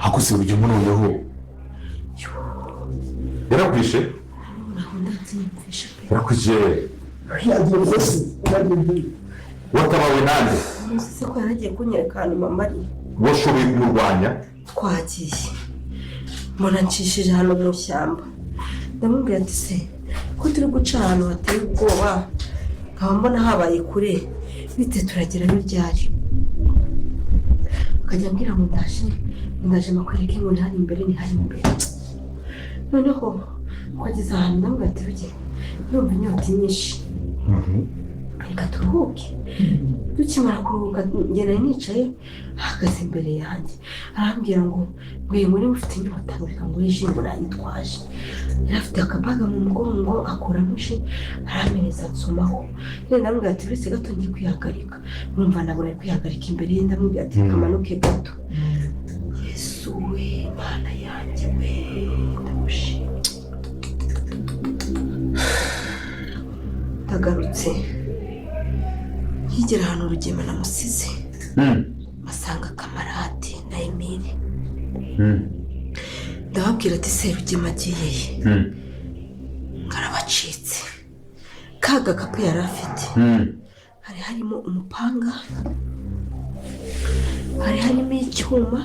Hakose Rugema noneho yarakwishe. Ntabwo ndabyiyumvisha pe. Yarakwishe. Yagiye rwose, yagiye. Watabawe nande? Uzi se ko yaragiye kunyereka ahantu mama ari? Washoboye kumurwanya? Twagiye, mbona nshishije ahantu mu ishyamba. Ndamubwira ati: "Se ko turi guca ahantu hateye ubwoba, nkaba mbona habaye kure, bite? Turagerayo ryari?" Akajya ambwira ngo: "Ndaje, ndaje makwereke," ngo ni hari imbere, ni hari imbere. Noneho twageze ahantu, ndamubwira ati: "Ruge, ndumva inyota nyinshi, reka turuhuke." Dukimara kuruhuka, njye nari nicaye, ahagaze imbere yanjye, arambwira ngo ngo niba ufite inyota, ngo reka nguhe ji, ngo nayitwaje. Yari afite akabaga mu mugongo, akuramo ji, arampereza, nsomaho. Rero ndamubwira ati: "Uretse gato ngiye kwihagarika." Urumva, ntabwo nari kwihagarika imbere ye. Ndamubwira ati: "Reka manuke gato." Yesu we, Mana yanjye we, ndagushimye. Ndagarutse, nkigera ahantu Rugema namusize, basanga Kamarade na Emile. Ndababwira ati: "Se Rugema agiye he?" Karabacitse. Ka gakapu yari afite, hari harimo umupanga, hari harimo icyuma.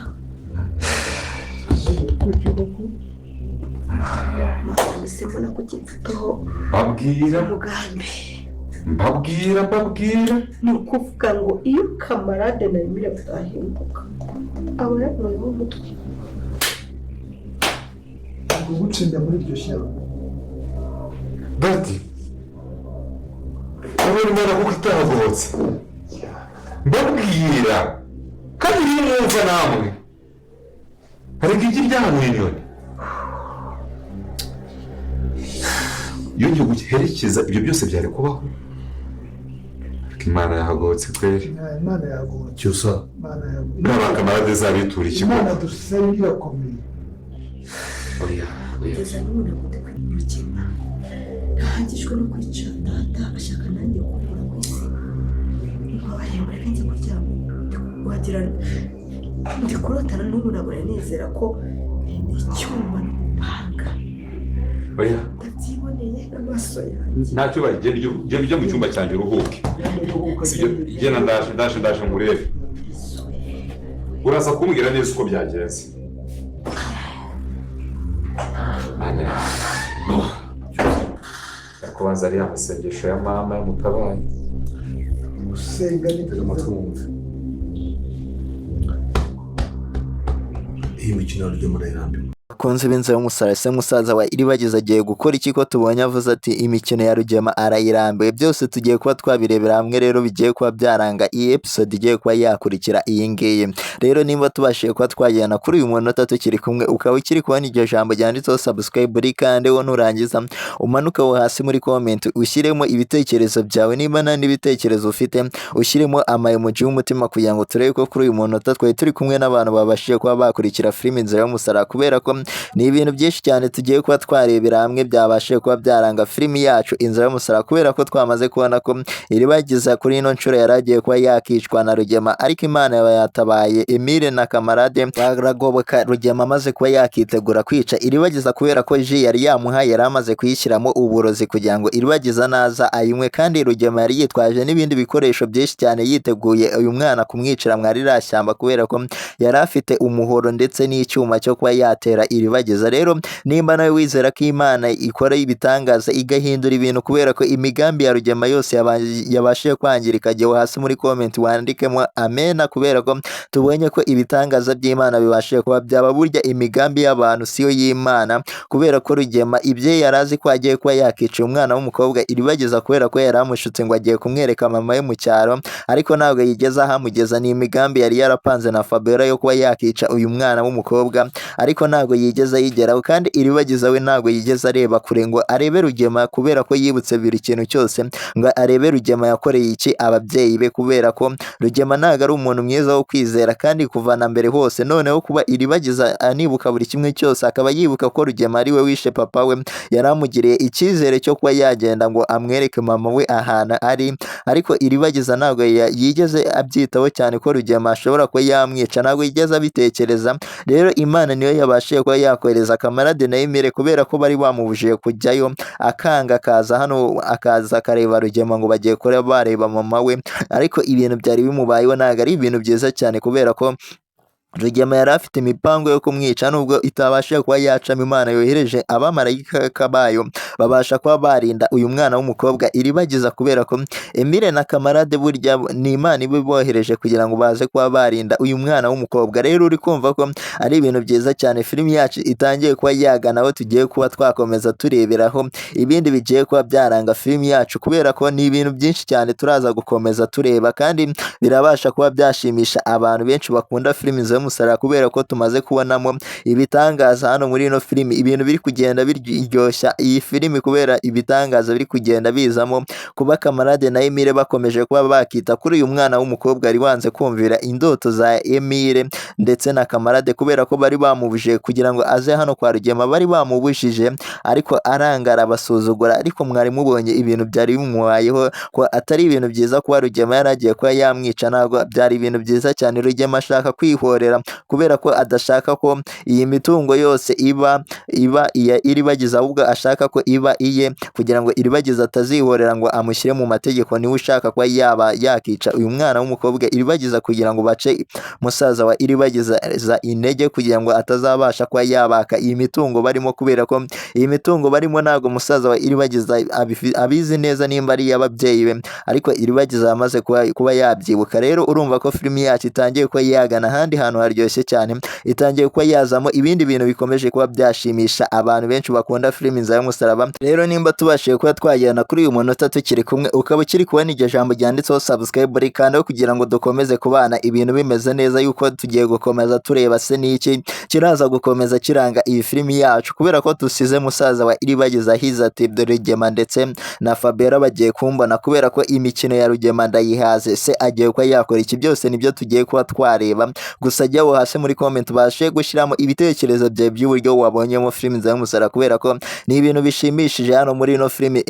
Ese mbona ko kimfiteho Mbabwira. umugambi. Mbabwira, mbabwira. Ni ukuvuga ngo iyo Kamarade na Emile batahinduka, aba yanyweye umutwe. Kugutsinda muri iryo shyamba. Dati, urabona Imana kuko itahagobotse. Mbabwira kandi iyo mwumva namwe, hareka igi ryahanuye inyoni. Iyo ngiye guherekeza, ibyo byose byari kubaho, ariko Imana yahagobotse kweri. Imana yagobotse. Cyusa. Imana yagobotse. Buriya bakamarade zabitura ikigo. Imana dusenga irakomeye. Oya, oya. Kugeza n'ubu ntabwo ndi kwirukina. Ntahagijwe no kwica data, ashaka nanjye kuvura ku isi. Mbabarire, mureke njye kuryama. Wagira ndi kurotana n'ubu. Ntabwo nari nizera ko icyuma n'umupanga Oya. ndabyiboneye n'amaso yanjye. Ntacyo baye, genda ujya mu cyumba cyanjye uruhuke. Sibyo? Genda, ndaje, ndaje, ndaje ngurebe. Uraza kumbwira neza uko byagenze. Mana, kubanza ari amasengesho ya mama yamutabaye. Gusenga ni Tega byiza. amatwi wumve. Iyi mikino ya Rugema urayirambiwe. Bakunzi b'inzu y'umusaraba, se musaza wa Iribagiza agiye gukora iki, ko tubonye avuze ati imikino ya Rugema arayirambiwe? Byose tugiye kuba twabirebera hamwe. Rero bigiye kuba byaranga iyi episode igiye kuba yakurikira iyi ngiyi. Rero nimba tubashije kuba twagirana kuri uyu munota tukiri kumwe, ukaba ukiri kubona iryo jambo ryanditseho subscribe, rikande wo. Nurangiza umanuke aho hasi muri comment, ushyiremo ibitekerezo byawe. Niba nta n'ibitekerezo ufite, ushyiremo ama emoji y'umutima, kugira ngo turebe ko kuri uyu munota twari turi kumwe n'abantu babashije kuba bakurikira filime Inzira y'Umusaraba, kubera ko ni ibintu byinshi cyane tugiye kuba twarebera hamwe byabashije kuba byaranga filimi yacu Inzira y'Umusaraba, kubera ko twamaze kubona ko Iribagiza kuri ino nshuro yari agiye kuba yakicwa na Rugema, ariko Imana yaba yatabaye. Emile na Kamarade baragoboka Rugema amaze kuba yakitegura kwica Iribagiza, kubera ko ji yari yamuhaye yari amaze kuyishyiramo uburozi kugira ngo Iribagiza naza ayinywe. Kandi Rugema yari yitwaje n'ibindi bikoresho byinshi cyane, yiteguye uyu mwana kumwicira mwari ririya shyamba, kubera ko yari afite umuhoro ndetse n'icyuma cyo kuba yatera Iribagiza. Rero nimba nawe wizera ko Imana ikora ibitangaza, igahindura ibintu, kubera ko imigambi ya Rugema yose yabashije kwangirika, jya hasi muri comment wandikemo amena, kubera ko tubonye ko ibitangaza by'Imana bibashije kuba byaba. Burya imigambi y'abantu siyo y'Imana, kubera ko Rugema ibye yari azi ko agiye kuba yakica umwana w'umukobwa Iribagiza, kubera ko yari amushutse ngo agiye kumwereka mama we mu cyaro, ariko ntabwo yigeze ahamugeza. Ni imigambi yari yarapanze na Fabiola yo kuba yakica uyu mwana w'umukobwa, ariko ntabwo Ntabwo yigeze ayigeraho, kandi Iribagiza we ntabwo yigeze areba kure ngo arebe Rugema, kubera ko yibutse buri kintu cyose ngo arebe Rugema yakoreye iki ababyeyi be, kubera ko Rugema ntabwo ari umuntu mwiza wo kwizera kandi kuva na mbere hose. Noneho kuba Iribagiza anibuka buri kimwe cyose, akaba yibuka ko Rugema ari we wishe papa we, yari amugiriye icyizere cyo kuba yagenda ngo amwereke mama we ahantu ari. Ariko Iribagiza ntabwo yigeze abyitaho cyane ko Rugema ashobora kuba yamwica, ntabwo yigeze abitekereza. Rero Imana niyo yabashije kuba yakohereza Kamarade na Emile, kubera ko bari bamubujije kujyayo, akanga akaza hano, akaza akareba Rugema ngo bagiye kureba bareba mama we. Ariko ibintu byari bimubayeho ntabwo ari ibintu byiza cyane, kubera ko Rugema yari afite imipango yo kumwica, nubwo itabashije kuba yacamo. Imana yohereje abamarayika bayo babasha kuba barinda uyu mwana w'umukobwa Iribagiza, kubera ko Emile na Kamarade burya ni Imana iba ibohereje kugira ngo baze kuba barinda uyu mwana w'umukobwa. Rero uri kumva ko ari ibintu byiza cyane. Filimi yacu itangiye kuba yagana aho tugiye kuba twakomeza tureberaho ibindi bigiye kuba byaranga filimi yacu, kubera ko ni ibintu byinshi cyane turaza gukomeza tureba, kandi birabasha kuba byashimisha abantu benshi bakunda filimi z'umusaraba, kubera ko tumaze kubonamo ibitangaza hano muri ino filimi, ibintu biri kugenda biryoshya iyi filimi, kubera ibitangaza biri kugenda bizamo. Kuba Kamarade na Emile bakomeje kuba bakita kuri uyu mwana w'umukobwa wari wanze kumvira indoto za Emile ndetse na Kamarade, kubera ko bari bamubujije kugira ngo aze hano kwa Rugema, bari bamubujije ariko arangara abasuzugura. Ariko mwari mubonye ibintu byari bimubayeho, ko atari ibintu byiza kuba Rugema yari agiye kuba yamwica, ntabwo byari ibintu byiza cyane. Rugema ashaka kwihorera kubera ko adashaka ko iyi mitungo yose iba iya Iribagiza, ahubwo ashaka ko iba iye, kugira ngo Iribagiza atazihorera ngo amushyire mu mategeko. Niwe ushaka kuba yaba yakica uyu mwana w'umukobwa Iribagiza, kugira ngo bace musaza wa Iribagiza intege, kugira ngo atazabasha kuba yabaka iyi mitungo barimo, kubera ko iyi mitungo barimo ntabwo musaza wa Iribagiza abizi neza nimba ari iy'ababyeyi be, ariko Iribagiza yamaze kuba yabyibuka. Rero urumva ko filimi yacu itangiye kuba yagana ahandi hantu haryoshye cyane, itangiye kuba yazamo ibindi bintu bikomeje kuba byashimisha abantu benshi bakunda filimi Inzira y'Umusaraba. Rero nimba tubashije kuba twagirana kuri uyu munota tukiri kumwe, ukaba ukiri kubona iryo jambo ryanditseho subscribe, kandi kugira ngo dukomeze kubana ibintu bimeze neza, yuko tugiye gukomeza tureba se n'iki kiraza gukomeza kiranga iyi filimi yacu, kubera ko dusize musaza wa Iribagiza ahize ati dore Rugema ndetse na Fabiola bagiye kumbona, kubera ko imikino ya Rugema ndayihaze, se agiye kuba yakora iki? Byose nibyo tugiye kuba twareba. Gusa jya aho hasi muri comment ubashe gushyiramo ibitekerezo byawe by'uburyo wabonyemo filimi Inzira y'Umusaraba, kubera ko ni ibintu bishimishije hano muri ino filimi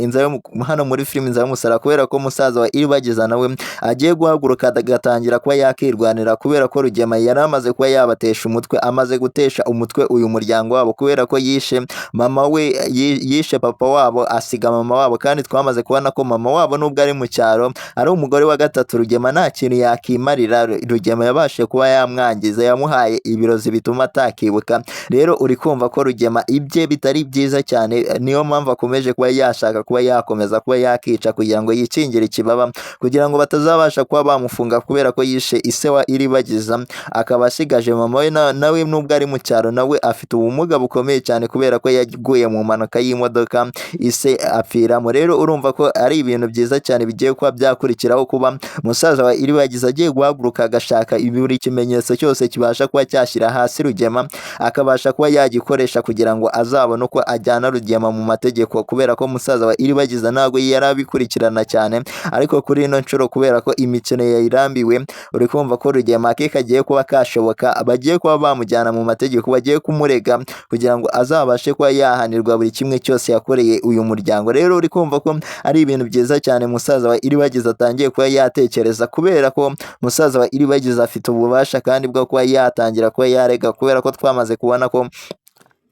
hano muri filimi Inzira y'Umusaraba, kubera ko musaza wa Iribagiza nawe agiye guhaguruka agatangira kuba yakirwanira, kubera ko Rugema yari amaze kuba yabatesha umutwe, amaze gutesha umutwe uyu muryango wabo, kubera ko yishe mama we, yishe papa wabo asiga mama wabo. Kandi twamaze kubona ko mama wabo nubwo ari mu cyaro ari umugore wa gatatu, Rugema nta kintu yakimarira. Rugema yabashije kuba yamwangiza, yamuhaye ibirozi bituma atakibuka. Rero uri kumva ko Rugema ibye bitari byiza cyane, niyo mpamvu akomeje kuba yashaka kuba yakomeza kuba yakica, kugira ngo yikingire ikibaba, kugira ngo batazabasha kuba bamufunga, kubera ko yishe ise wa Iribagiza akaba asigaje mama we, nawe nubwo ari mu cyaro nawe afite ubumuga bukomeye cyane, kubera ko yaguye mu mpanuka y'imodoka ise apfiramo. Rero urumva ko ari ibintu byiza cyane bigiye kuba byakurikiraho, kuba musaza wa Iribagiza agiye guhaguruka agashaka buri kimenyetso cyose kibasha kuba cyashyira hasi Rugema, akabasha kuba yagikoresha kugira ngo azabone uko ajyana Rugema mu mategeko, kubera ko musaza wa Iribagiza ntabwo yari abikurikirana cyane. Ariko kuri ino nshuro kubera ko imikino yayirambiwe, uri kumva ko Rugema ke kagiye kuba kashoboka, bagiye kuba bamujyana mu mategeko, bagiye kumurega kugira ngo azabashe kuba yahanirwa buri kimwe cyose yakoreye uyu muryango. Rero uri kumva ko ari ibintu byiza cyane musaza wa Iribagiza atangiye kuba yatekereza, kubera ko musaza wa Iribagiza afite ububasha kandi bwo kuba yatangira kuba yarega, kubera ko twamaze kubona ko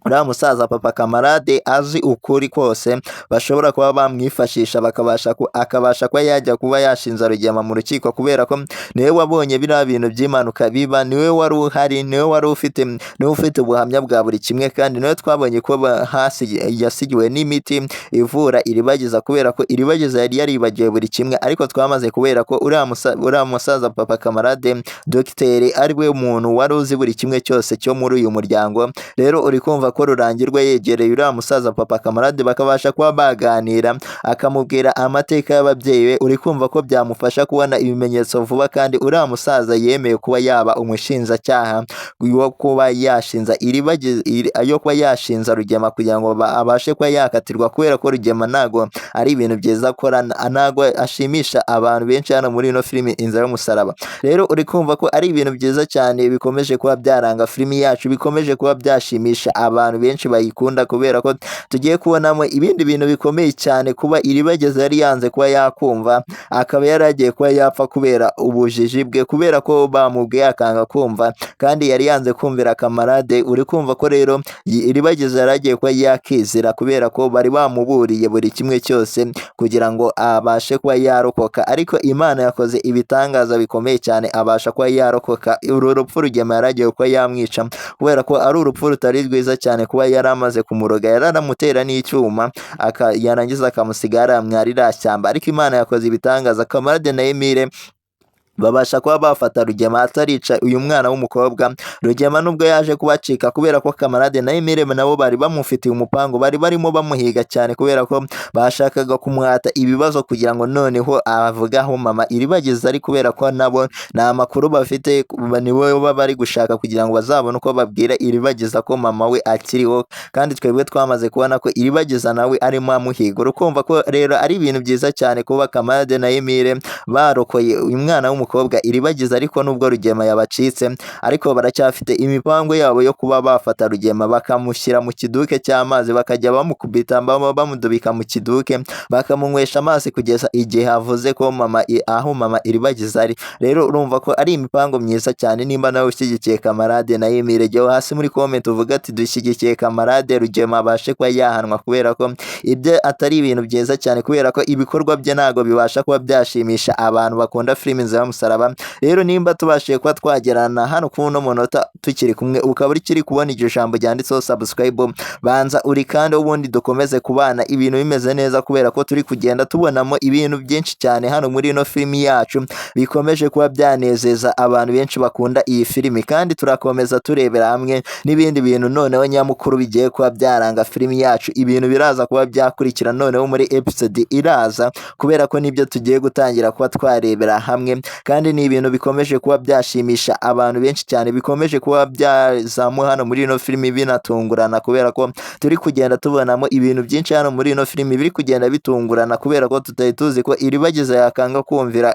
uriya musaza papa Kamarade azi ukuri kose, bashobora kuba bamwifashisha bakabasha akabasha kuba yajya kuba yashinza Rugema mu rukiko, kubera ko niwe wabonye biriya bintu by'impanuka biba, niwe wari uhari, niwe wari ufite, niwe ufite ubuhamya bwa buri kimwe, kandi niwe twabonye ko hasi yasigiwe n'imiti ivura Iribagiza, kubera ko Iribagiza yari yaribagiwe buri kimwe. Ariko twamaze kubera ko uriya musaza papa Kamarade dogiteri ari we muntu wari uzi buri kimwe cyose cyo muri uyu muryango. Rero uri kumva kumva ko Rurangirwa yegereye uriya musaza papa Kamarade bakabasha kuba baganira, akamubwira amateka y'ababyeyi be, uri kumva ko byamufasha kubona ibimenyetso vuba, kandi uriya musaza yemeye kuba yaba umushinjacyaha yo kuba yashinza Iribagiza, yo kuba yashinza Rugema kugira ngo abashe kuba yakatirwa, kubera ko Rugema ntago ari ibintu byiza akora, ntago ashimisha abantu benshi hano muri ino filimi Inzira y'Umusaraba. Rero uri kumva ko ari ibintu byiza cyane bikomeje kuba byaranga filimi yacu, bikomeje kuba byashimisha abantu benshi bayikunda, kubera ko tugiye kubonamo ibindi bintu bikomeye cyane. Kuba Iribagiza yari yanze kuba yakumva, akaba yari agiye kuba yapfa kubera ubujiji bwe, kubera ko bamubwiye akanga kumva, kandi yari yanze kumvira Kamarade. Uri kumva ko rero Iribagiza yari agiye kuba yakizira, kubera ko bari bamuburiye buri kimwe cyose kugira ngo abashe kuba yarokoka, ariko Imana yakoze ibitangaza bikomeye cyane, abasha kuba yarokoka uru rupfu Rugema yari agiye kuba yamwica, kubera ko ari urupfu rutari rwiza cyane, kuba yari amaze kumuroga, yari aramutera n'icyuma, yarangiza akamusiga hariya mwa ririya shyamba. Ariko Imana yakoze ibitangaza, Kamarade na Emile babasha kuba bafata Rugema atarica uyu mwana w'umukobwa. Rugema nubwo yaje kubacika, kubera ko Kamarade na Emile nabo bari bamufitiye umupango, bari barimo bamuhiga cyane, kubera ko bashakaga kumuhata ibibazo kugira ngo noneho avuge aho mama Iribagiza ari, kubera ko nabo nta makuru bafite, nibo baba bari gushaka kugira ngo bazabone uko babwira Iribagiza ko mama we akiriho, kandi twebwe twamaze kubona ko Iribagiza nawe arimo amuhiga. Urukumva ko rero ari ibintu byiza cyane kuba Kamarade na Emile barokoye uyu mwana w'umukobwa Iribagiza, ariko nubwo Rugema yabacitse, ariko baracyafite imipango yabo yo kuba bafata Rugema bakamushyira mu kiduke cy'amazi, bakajya bamukubita bamudubika mu kiduke, bakamunywesha amazi kugeza igihe avuze ko mama aho mama Iribagiza ari. Rero urumva ko ari imipango myiza cyane. Nimba nawe ushyigikiye Kamarade na Emile, jya hasi muri comment uvuga ati dushyigikiye Kamarade, Rugema abashe kuba yahanwa, kubera ko ibyo atari ibintu byiza cyane, kubera ko ibikorwa bye ntabwo bibasha kuba byashimisha abantu bakunda filimi Inzira y'Umusaraba. Rero nimba tubashije kuba twagerana hano kuri uno munota tukiri kumwe, ukaba ukiri kubona iryo jambo ryanditseho subscribe, banza uri kandi ubundi dukomeze kubana ibintu bimeze neza, kubera ko turi kugenda tubonamo ibintu byinshi cyane hano muri ino filimi yacu bikomeje kuba byanezeza abantu benshi bakunda iyi filimi, kandi turakomeza turebera hamwe n'ibindi bintu noneho nyamukuru bigiye kuba byaranga filimi yacu, ibintu biraza kuba byakurikira noneho muri episode iraza, kubera ko nibyo tugiye gutangira kuba twarebera hamwe, kandi ni ibintu bikomeje kuba byashimisha abantu benshi cyane, bikomeje kuba byazamu hano muri ino filimi binatungurana, kubera ko turi kugenda tubonamo ibintu byinshi hano muri ino filimi biri kugenda bitungurana, kubera ko tutari tuzi ko Iribagiza yakanga kumvira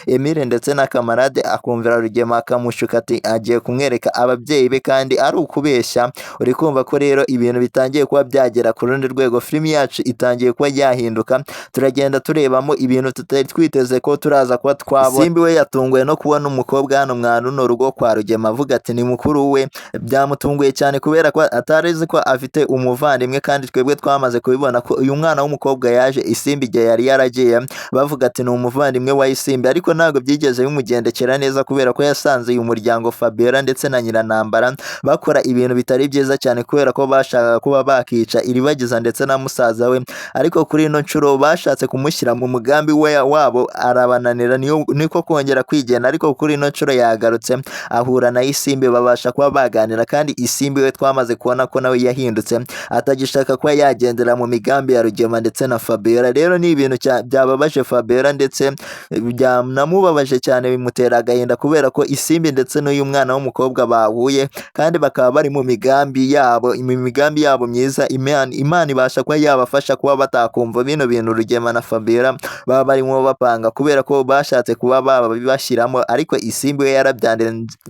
Emile ndetse na Kamarade, akumvira Rugema akamushuka ati agiye kumwereka ababyeyi be kandi ari ukubeshya. Uri kumva ko rero ibintu bitangiye kuba byagera ku rundi rwego, filimi yacu itangiye kuba yahinduka, turagenda turebamo ibintu tutari twiteze ko turaza kuba twabona. Simbi we yatunguwe no kubona umukobwa hano mwa runo rugo kwa Rugema, avuga ati ni mukuru we, byamutunguye cyane kubera ko atari azi ko afite umuvandimwe, kandi twebwe twamaze kubibona ko uyu mwana w'umukobwa yaje Isimbi igihe yari yaragiye, bavuga ati ni umuvandimwe wa Isimbi, ariko ntabwo byigeze bimugendekera neza, kubera ko yasanze uyu muryango Fabiola ndetse na Nyiranambara bakora ibintu bitari byiza cyane, kubera ko bashakaga kuba bakica Iribagiza ndetse na musaza we, ariko kuri ino nshuro bashatse kumushyira mu mugambi we wabo arabananira, niko kongera kwigena, ariko kuri ino nshuro yagarutse ahura na Isimbi babasha kuba baganira, kandi Isimbi we twamaze kubona ko nawe yahindutse atagishaka kuba yagendera mu migambi ya Rugema ndetse na Fabiola. Rero ni ibintu byababaje Fabiola ndetse byanamubabaje cyane, bimutera agahinda, kubera ko Isimbi ndetse n'uyu mwana w'umukobwa bahuye kandi bakaba bari mu migambi yabo, mu migambi yabo myiza. Imana ibasha kuba yabafasha kuba batakumva bino bintu Rugema na Fabiola baba barimo bapanga, kubera ko bashatse kuba babibashyiramo, ariko Isimbi we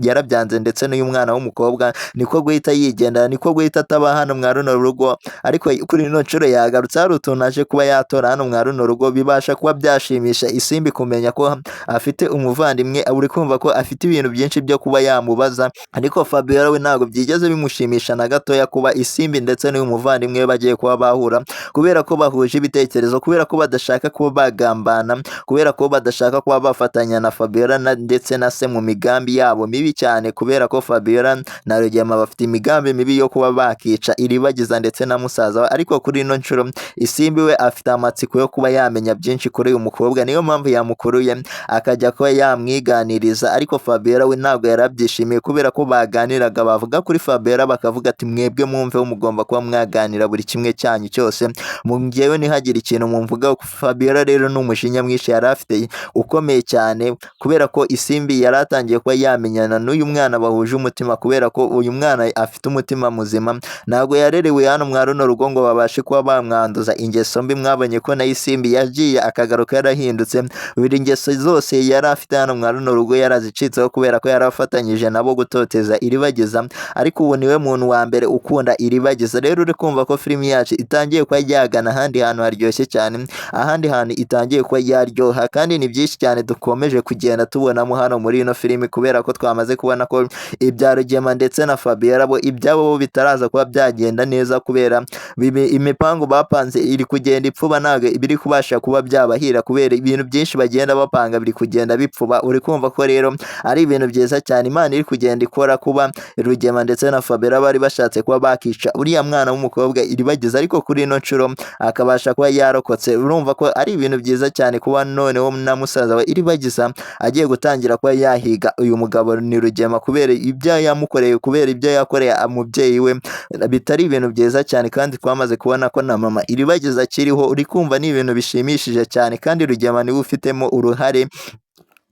yarabyanze ndetse n'uyu mwana w'umukobwa niko guhita yigendera, niko guhita ataba hano mwa runo rugo. Ariko kuri ino nshuro yagarutse hari utuntu aje kuba yatora hano mwa runo rugo, bibasha kuba byashimisha Isimbi kumenya ko afite umuvandimwe, uri kumva ko afite ibintu byinshi byo kuba yamubaza, ariko Fabiola we ntabwo byigeze bimushimisha na gatoya kuba Isimbi ndetse n'uyu muvandimwe we bagiye kuba bahura, kubera ko bahuje ibitekerezo, kubera ko badashaka kuba bagambana, kubera ko badashaka kuba bafata kwifatanya na Fabiola ndetse na se mu migambi yabo mibi cyane, kubera ko Fabiola na Rugema bafite imigambi mibi yo kuba bakica Iribagiza ndetse na musaza we. Ariko kuri ino nshuro Isimbi we afite amatsiko yo kuba yamenya byinshi kuri uyu mukobwa, niyo mpamvu yamukuruye akajya kuba yamwiganiriza. Ariko Fabiola we ntabwo yarabyishimiye, kubera ko baganiraga bavuga kuri Fabiola bakavuga ati mwebwe mwumve mugomba kuba mwaganira buri kimwe cyanyu cyose, njyewe ntihagire ikintu mumvugaho. Fabiola rero ni umujinya mwinshi yari afite ukomeye cyane, kubera ko Isimbi yari atangiye kuba yamenyana n'uyu mwana bahuje umutima, kubera ko uyu mwana afite umutima muzima, ntabwo yarerewe hano mwa runo rugo ngo babashe kuba bamwanduza ingeso mbi. Mwabonye ko na Isimbi yagiye akagaruka yarahindutse, buri ngeso zose yari afite hano mwa runo rugo yarazicitseho, kubera ko yarafatanyije nabo gutoteza Iribagiza. Ariko ubu niwe muntu wa mbere ukunda Iribagiza. Rero uri kumva ko filimi yacu itangiye kuba yagana ahandi hantu haryoshye cyane, ahandi hantu itangiye kuba yaryoha, kandi ni byinshi cyane dukomeje kugenda tubonamo hano muri ino filimi, kubera ko twamaze kubona ko ibya Rugema ndetse na Fabiola bo ibyabo bo bitaraza kuba byagenda neza, kubera imipango bapanze iri kugenda ipfuba, ntabwo biri kubasha kuba byabahira, kubera ibintu byinshi bagenda bapanga biri kugenda bipfuba. Uri kumva ko rero ari ibintu byiza cyane Imana iri kugenda ikora, kuba Rugema ndetse na Fabiola bari bashatse kuba bakica uriya mwana w'umukobwa Iribagiza, ariko kuri ino nshuro akabasha kuba yarokotse. Urumva ko ari ibintu byiza cyane kuba noneho na musaza wa Iribagiza agiye gutangira kuba yahiga uyu mugabo ni Rugema, kubera ibyo yamukoreye, kubera ibyo yakoreye umubyeyi we bitari ibintu byiza cyane. Kandi twamaze kubona ko na mama Iribagiza akiriho, uri kumva ni ibintu bishimishije cyane, kandi Rugema niwe ufitemo uruhare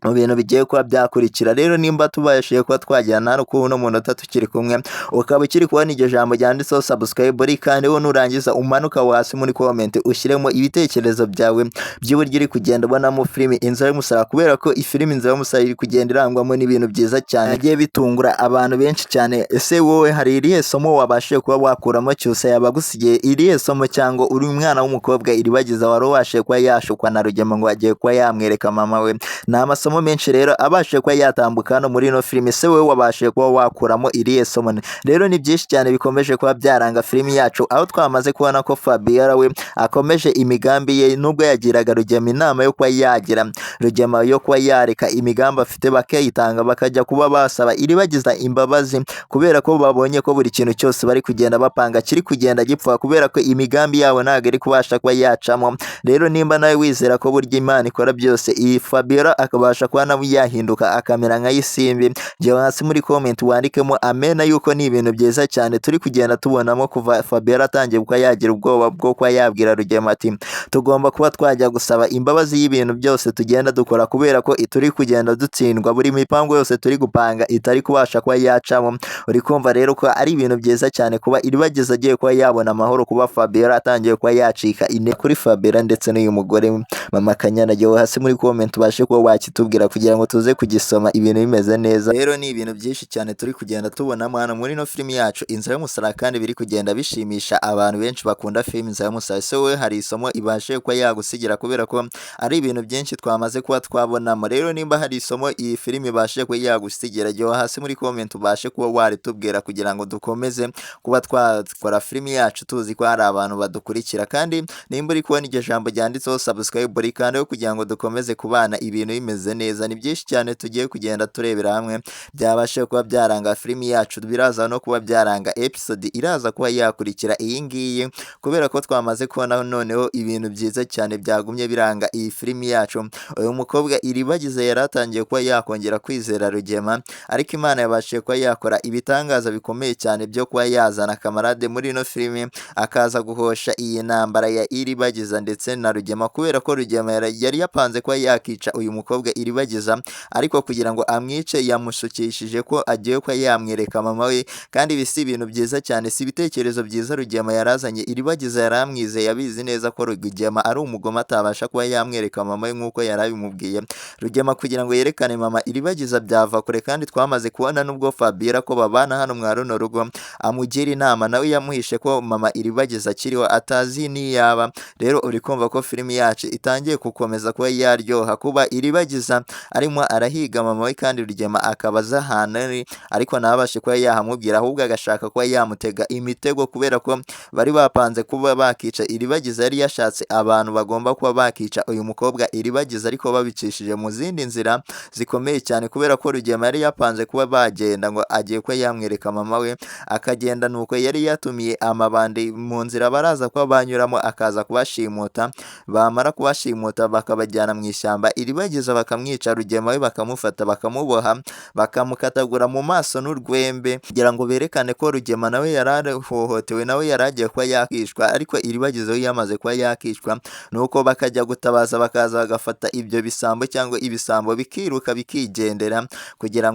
mu bintu bigiye kuba byakurikira. Rero nimba tubashije kuba twajyana hano kuri uno munota tukiri kumwe, ukaba ukiri kubona iryo jambo ryanditseho subscribe, kandi wowe nurangiza umanuka hasi muri comment ushyiremo ibitekerezo byawe by'uburyo uri kugenda ubonamo filimi Inzira y'Umusaraba, kubera ko ifilimi Inzira y'Umusaraba iri kugenda irangwamo n'ibintu byiza cyane bigiye bitungura abantu benshi cyane. Ese wowe hari irihe somo wabashije kuba wakuramo? Cyusa yabagusigiye irihe somo? Cyangwa uri umwana w'umukobwa Iribagiza wari ubashije kuba yashukwa na Rugema ngo agiye kuba yamwereka mama we? Ni amasomo menshi rero abashije kuba yatambuka hano muri ino filimi. Se wowe wabashije kuba wakuramo irihe somo? Rero ni byinshi cyane bikomeje kuba byaranga filimi yacu, aho twamaze kubona ko Fabiola we akomeje imigambi ye, nubwo yagiraga Rugema inama yo kuba yagira Rugema yo kuba yareka imigambi afite bakayitanga, bakajya kuba basaba Iribagiza imbabazi, kubera ko babonye ko buri kintu cyose bari kugenda bapanga kiri kugenda gipfa, kubera ko imigambi yabo ntabwo iri kubasha kuba yacamo. Rero nimba nawe wizera ko burya Imana ikora byose, iyi Fabiola akabasha kuba nawe yahinduka akamera nka Isimbi, jya hasi muri comment wandikemo amena, yuko ni ibintu byiza cyane turi kugenda tubonamo kuva Fabiola atangiye kuba yagira ubwoba bwo kuba yabwira Rugema ati tugomba kuba twajya gusaba imbabazi y'ibintu byose tugenda dukora, kubera ko turi kugenda dutsindwa, buri mipango yose turi gupanga itari kubasha kuba yacamo. Uri kumva rero ko ari ibintu byiza cyane kuba Iribagiza agiye kuba yabona amahoro, kuba Fabiola atangiye kuba yacika intege kuri Fabiola ndetse n'uyu mugore mama Kanyana. Jya hasi muri comment ubashe kuba wakitubwira kugira ngo tuze kugisoma ibintu bimeze neza. Rero ni ibintu byinshi cyane turi kugenda tubonamo hano muri ino filimi yacu Inzira y'Umusaraba, kandi biri kugenda bishimisha abantu benshi bakunda filimi Inzira y'Umusaraba. Ese wowe hari isomo ibashe kuba yagusigira? Kubera ko ari ibintu byinshi twamaze kuba twabonamo. Rero nimba hari isomo iyi filimi ibashe kuba yagusigira, jya hasi muri comment ubashe kuba waritubwira kugira ngo dukomeze kuba twakora filimi yacu tuzi ko hari abantu badukurikira. Kandi nimba uri kubona iryo jambo ryanditseho subscribe, kandi kugira ngo dukomeze kubana ibintu bimeze neza. Ni byinshi cyane tugiye kugenda turebera hamwe byabashe kuba byaranga filimi yacu, biraza no kuba byaranga episode iraza kuba yakurikira iyi ngiyi, kubera ko twamaze kubona noneho ibintu byiza cyane byagumye biranga iyi filimi yacu. Uyu mukobwa Iribagiza yari atangiye kuba yakongera kwizera Rugema, ariko Imana yabashije kuba yakora ibitangaza bikomeye cyane byo kuba yazana Kamarade muri ino filimi, akaza guhosha iyi ntambara ya Iribagiza ndetse na Rugema, kubera ko Rugema yari yapanze kuba yakica uyu mukobwa Iribagiza, ariko kugira ngo amwice yamushukishije ko agiye kuba yamwereka mama we. Kandi ibi si ibintu byiza cyane, si ibitekerezo byiza Rugema yarazanye. Iribagiza yaramwizeye, abizi neza ko Rugema ari umugome atabasha kuba yamwereka mama we nk'uko yari abimubwiye. Rugema kugira ngo yerekane mama Iribagiza byava kure, kandi twamaze kubona nubwo Fabiola ko babana hano mwa runo rugo amugira inama, nawe yamuhishe ko mama Iribagiza akiriho atazi niyaba. Rero uri kumva ko filimi yacu itangiye gukomeza kuba yaryoha, kuba Iribagiza Iribagiza arimo arahiga mama we, kandi Rugema akaba azi ahantu ari, ariko ntabashe kuba yahamubwira, ahubwo agashaka kuba yamutega imitego, kubera ko bari bapanze kuba bakica Iribagiza. Yari yashatse abantu bagomba kuba bakica uyu mukobwa Iribagiza, ariko babicishije mu zindi nzira zikomeye cyane, kubera ko Rugema yari yapanze kuba bagenda ngo agiye kuba yamwereka mama we, akagenda. Nuko yari yatumiye amabandi mu nzira baraza kuba banyuramo, akaza kubashimuta, bamara kubashimuta bakabajyana mu ishyamba, Iribagiza bakamwica, Rugema we bakamufata, bakamuboha, bakamukatagura mu maso n'urwembe, kugira ngo berekane ko Rugema nawe yari arahohotewe, nawe yari agiye kuba yakicwa, ariko Iribagiza we yamaze kuba yakicwa. Nuko bakajya gutabaza, bakaza bagafata ibyo bisambo, cyangwa ibisambo bikiruka bikigendera, kugira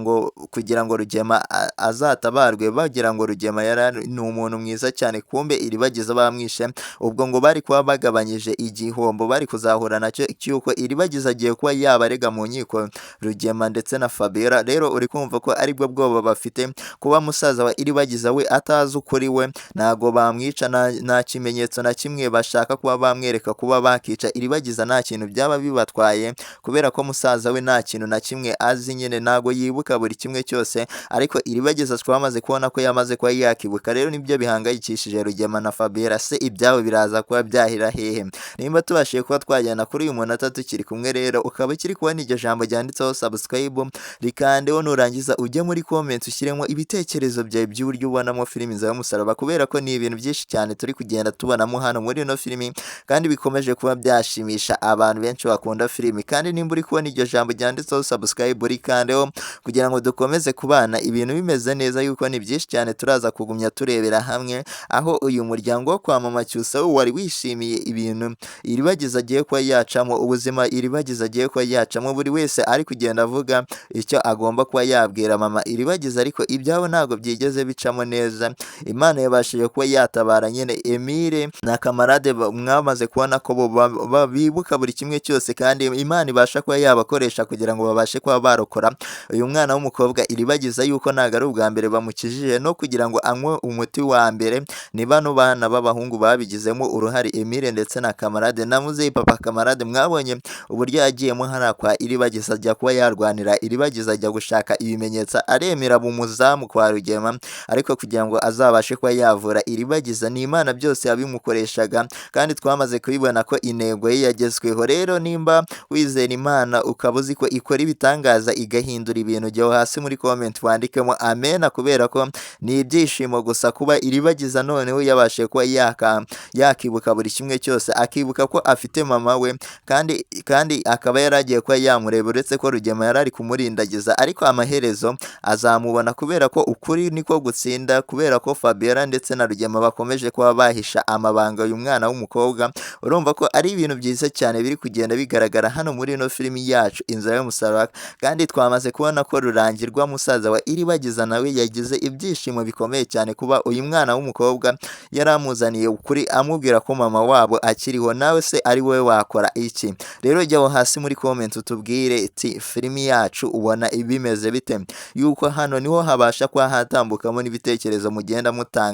ngo Rugema azatabarwe, bagira ngo Rugema yari ni umuntu mwiza cyane, kumbe Iribagiza bamwishe. Ubwo ngo bari kuba bagabanyije igihombo bari kuzahura nacyo cy'uko Iribagiza agiye kuba yabarega mu nkiko, Rugema ndetse na Fabiola. Rero uri kumva ko aribwo bwoba bafite, kuba musaza wa Iribagiza we atazi ukuri, we ntago bamwica, nta kimenyetso na kimwe bashaka kuba bamwereka. Kuba bakica Iribagiza nta kintu byaba bibatwaye, kubera ko musaza we nta kintu na kimwe azi nyine, ntago yibuka buri kimwe cyose. Ariko Iribagiza twamaze kubona ko yamaze kuba yakibuka. Rero nibyo bihangayikishije Rugema na Fabiola. Se ibyabo biraza kuba byahira hehe? Nimba tubashije kuba twajyana kuri uyu munota tukiri kumwe, rero ukaba ukiri kubona iryo jambo ryanditseho subscribe, rikandeho. Nurangiza ujye muri comment ushyiremo ibitekerezo byawe by'uburyo ubonamo filimi Inzira y'Umusaraba, kubera ko ni ibintu byinshi cyane turi kugenda tubonamo hano muri ino filimi, kandi bikomeje kuba byashimisha abantu benshi bakunda filimi. Kandi nimba uri kubona iryo jambo ryanditseho subscribe, rikandeho kugira ngo dukomeze kubana ibintu bimeze neza, yuko ni byinshi cyane turaza kugumya turebera hamwe, aho uyu muryango wo kwa Mama Cyusa wo wari wishimiye ibintu Iribagiza agiye kuba yacamo, ubuzima Iribagiza agiye kuba yacamo. Buri wese ari kugenda avuga icyo agomba kuba yabwira mama Iribagiza, ariko ibyabo ntabwo byigeze bicamo neza. Imana yabashije kuba yatabara nyine Emile na Kamarade, mwamaze kubona ko bo bibuka buri kimwe cyose, kandi Imana ibasha kuba yabakoresha kugira ngo babashe kuba barokora uyu mwana w'umukobwa Iribagiza, yuko ntabwo ari ubwa mbere bamukijije no kugira ngo anywe umuti wa mbere. Ni bano bana b'abahungu babigizemo uruhare, Emile ndetse na Kamarade na muzeyi papa Kamarade. Mwabonye uburyo yagiyemo hariya kwa Iribagiza, ajya kuba yarwanira Iribagiza, ajya gushaka ibimenyetso, aremera mu muzamu kwa Rugema, ariko kugira ngo azabashe kuba yavura Iribagiza. Ni Imana byose yabimukoreshaga, kandi twamaze kubibona ko intego ye yagezweho. Rero nimba wizera Imana, ukaba uzi ko ikora ibitangaza, igahindura ibintu, jya hasi muri comment wandikemo amena, kubera ko ni ibyishimo gusa kuba Iribagiza noneho yabashije kuba yakibuka buri kimwe cyose, akibuka ko afite mama we, kandi akaba yaragiye kuba yamureba, uretse ko Rugema yari ari kumurindagiza, ariko amaherezo azamubona, kubera ko ukuri niko gutsinda, kubera ko Fabiola ndetse na Rugema bakomeje kuba bahisha amabanga uyu mwana w'umukobwa. Urumva ko ari ibintu byiza cyane biri kugenda bigaragara hano muri ino filimi yacu Inzira y'Umusaraba, kandi twamaze kubona ko Rurangirwa musaza wa Iribagiza nawe yagize ibyishimo bikomeye cyane kuba uyu mwana w'umukobwa yaramuzaniye ukuri, amubwira ko mama wabo akiriho. Nawe se ari wowe wakora iki? Rero jya aho hasi muri comment utubwire ati filimi yacu ubona ibimeze bite, yuko hano niho habasha kuba hatambukamo n'ibitekerezo mugenda mutanga.